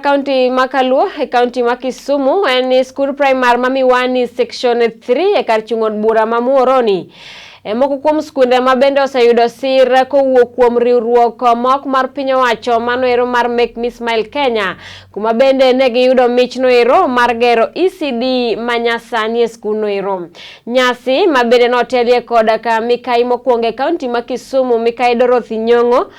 Kaunti ma Kaluo e kaunti ma Kisumu en ni skul primar ma Miwani section 3 e kar chung' od bura ma Muhoroni. E moko kuom skunde ma bende oseyudo sir kowuok kuom riwruok mok mar piny owacho mano ero mar Make Me Smile Kenya, kuma bende ne giyudo michno ero mar gero ECD ma nyasani e skundno ero. Nyasi ma bende notelie koda ka mikai mokwongo e kaunti ma Kisumu, Mikai Dorothy Nyong'o,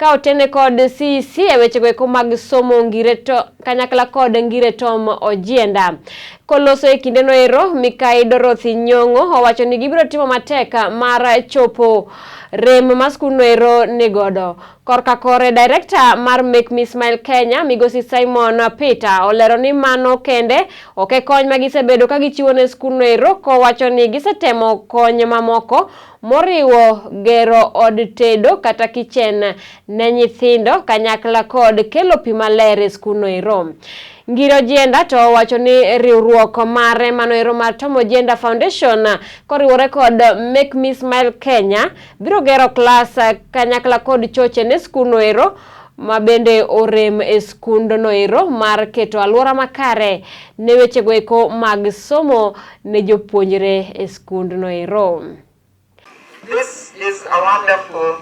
Ka otene kod CEC e wechego eko mag somo Ngire to, kanyakla kod Ngire Tom Ojienda. Koloso e kindeno ero, Mikai Dorothy Nyong'o owacho ni gibiro timo matek mar chopo rem ma skundno ero nigodo. Korka kore, director mar Make Me Smile Kenya, Migosi Simon Peter, olero ni mano kende ok e kony ma gisebedo ka gichiwo ne skundno ero, kowacho ni gisetemo kony mamoko moriwo gero od tedo kata kitchen ne nyithindo kanyakla kod kelo pi maler e skundno ero. Ngire Ojienda to owacho ni riwruok mare mano ero mar Tom Ojienda Foundation koriwore kod Make Me Smile Kenya biro gero klas kanyakla kod choche ne skundno ero ma bende orem e skundno ero mar keto alwora makare ne wechego eko mag somo ne jopuonjre e skundno ero. This is a wonderful,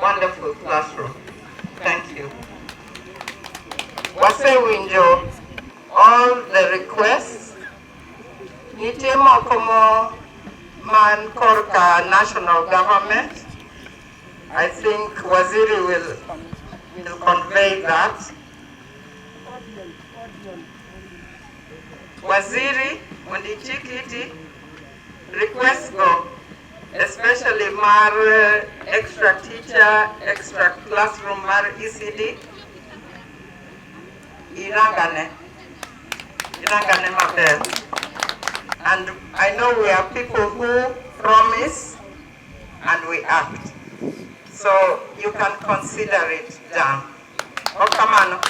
wonderful classroom. Thank you. Wasewinjo all the requests. Nitie moko mo man korka national government. I think Waziri will convey that. Waziri, mondo ichik iti, request go, especially mar extra teacher, extra classroom mar ECD, irangane, irangane maber. And I know we are people who promise and we act. So you can consider it done. Okamano.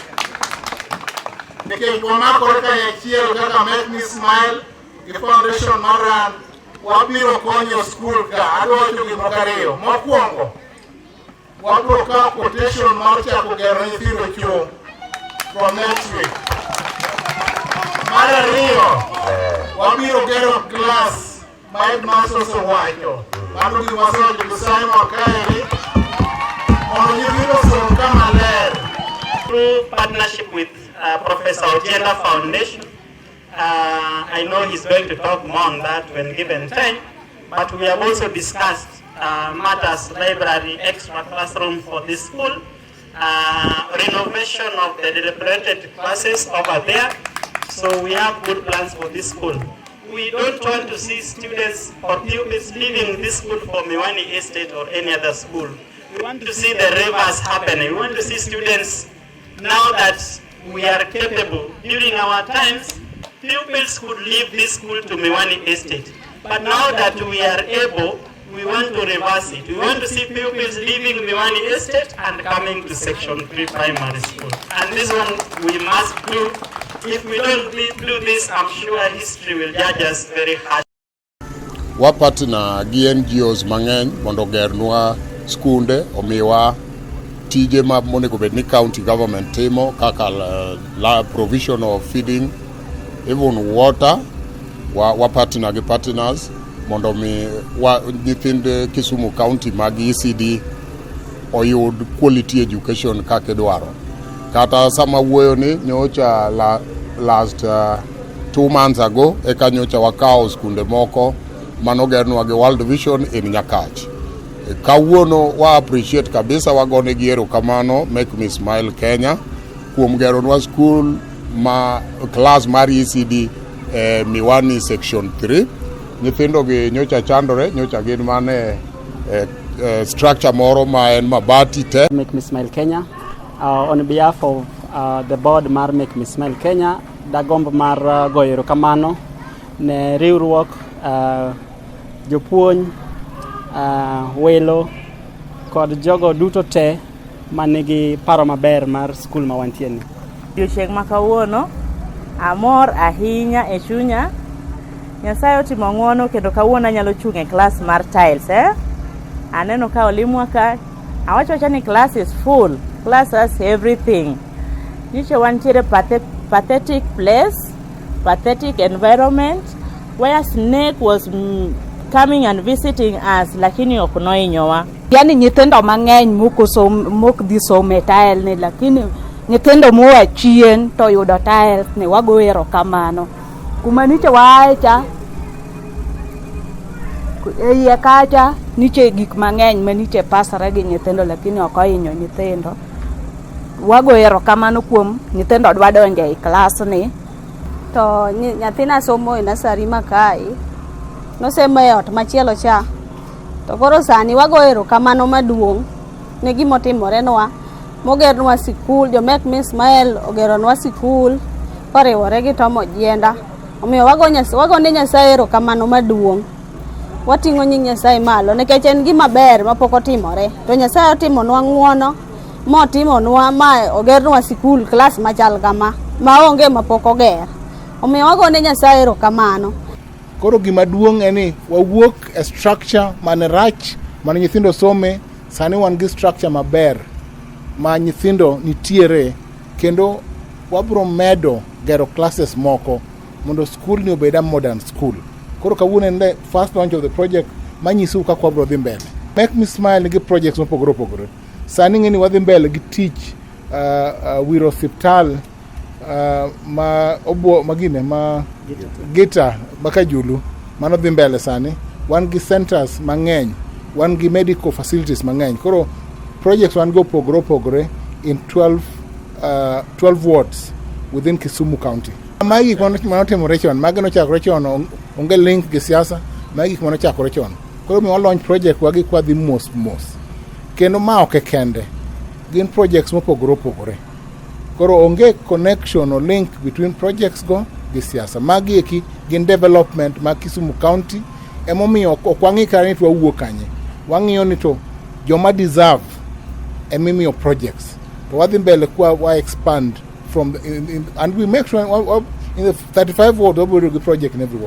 Nikech wamakore kanyachiel kaka Make Me Smile gi Foundation mar Rand, wabiro konyo skul ka. Adwa wacho gik moko ariyo. Mokwongo, wabiro kawo quotation mar chako gero nyithindo choo from next week. Mar ariyo, wabiro gero class ma headmaster osewacho. Mano gima wasewacho gi Simon kaeri, mondo nyithindo osom kama ler. Through partnership with Professor Ojienda Foundation, I know he's going to talk more on that when given time, but we have also discussed matters library, extra classroom for this school, renovation of the deliberated classes over there. So we have good plans for this school. We don't want to see students or pupils leaving this school for Miwani Estate or any other school. We want to see the reverse happening. We want to see students, now that we are capable. During our times, pupils could leave this school to Miwani Estate. But now that we are able, we want to reverse it. We want to see pupils leaving Miwani Estate and coming to Section 3 Primary School. And this one we must do. If we don't do this, I'm sure history will judge us very harshly. Wa partner gi NGOs mang'eny mondo ogernwa skunde, omiwa tije ma monego bed ni county government timo kaka la provision of feeding, even water. Wa partner gi partners mondo mi wa nyithind Kisumu County mag ECD oyud quality education kaka idwaro. Kata sama wuoyo ni nyocha la, last 2 months ago eka nyocha wakawo skunde moko manogernwa gi World Vision in Nyakach. Kawuono wa appreciate kabisa, wagonegi erokamano Make Me Smile Kenya kuom geronwa school ma class mar ECD e Miwani section 3. Nyithindo gi nyocha chandore, nyocha gin mane e, e, structure moro ma en mabati te. Make Me Smile Kenya. On behalf of the board mar Make Me Smile Kenya, dagomb mar goyo erokamano ne riwruok, jopuonj, welo kod jogo duto te manigi paro maber mar skul ma wantie ni. Odiochieng' ma kawuono amor ahinya e chunya. Nyasaye otimo ng'wono kendo kawuono anyalo chung' e klas mar tiles eh? Aneno ka olimwa ka awacho awacha ni class is full, class has everything. Nyocha wantiere pathetic place, pathetic environment where snake was coming and visiting us, lakini ok nohinyowa. Yani nyithindo mang'eny mok dhi somo e tile ni, lakini nyithindo moa chien to yudo tiles ni, wago erokamano. Kuma niche waaye cha e iye kacha niche gik mang'eny maniche pasre gi nyithindo, lakini ok ohinyo nyithindo. Wago erokamano kuom nyithindo dwa donjo ei klas ni. To nyathina somo e nursery ma kae, nosemo e ot machielo cha, to koro sani wago erokamano maduong' ne gimotimorenwa mogernwa sikul. Jo Make Me Smile ogeronwa sikul koriwore gi Tom Ojienda, omiyo wago ne Nyasaye erokamano maduong'. Wating'o nying Nyasaye malo nikech en gima ber mapok otimore, to Nyasaye otimonwa ng'uono motimonwa ma ogernwa sikul, klas machal kama maonge mapok oger, omiyo wagone Nyasaye erokamano. Koro gima duong' en ni wawuok e structure mane rach mane nyithindo some, sani wan gi structure maber ma nyithindo nitiere, kendo wabro medo gero classes moko mondo skul ni obed a modern school. Koro kawuono en the first launch of the project manyisou kaka wabro dhi mbele. Make Me Smile nigi projects mopogore opogore. Sani ng'e ni wadhi mbele gi tich wiro osiptal ma obuo magine ma Gita Makajulu, mano dhi mbele sani. Wan gi centers mang'eny, wan gi medical facilities mang'eny. Koro projects wan go opogore opogore in 12 wards within Kisumu County. Magi gik manotimore chon, magi nochakore chon, onge link gi siasa, magi gik manochakore chon. Koro mi launch project wagi kwadhi mos mos. Kendo ma ok e kende, gin projects mopogore opogore. Koro onge connection or link between projects go gi siasa. Magi eki gin development mag Kisumu County, emomiyo ok wang'i kata ni to wawuok kanye. Wang'iyo ni to joma deserve emimiyo projects. To wadhi mbele kwa wa expand from the, in, and we make sure in the 35 wards wabiro gi project in every ward.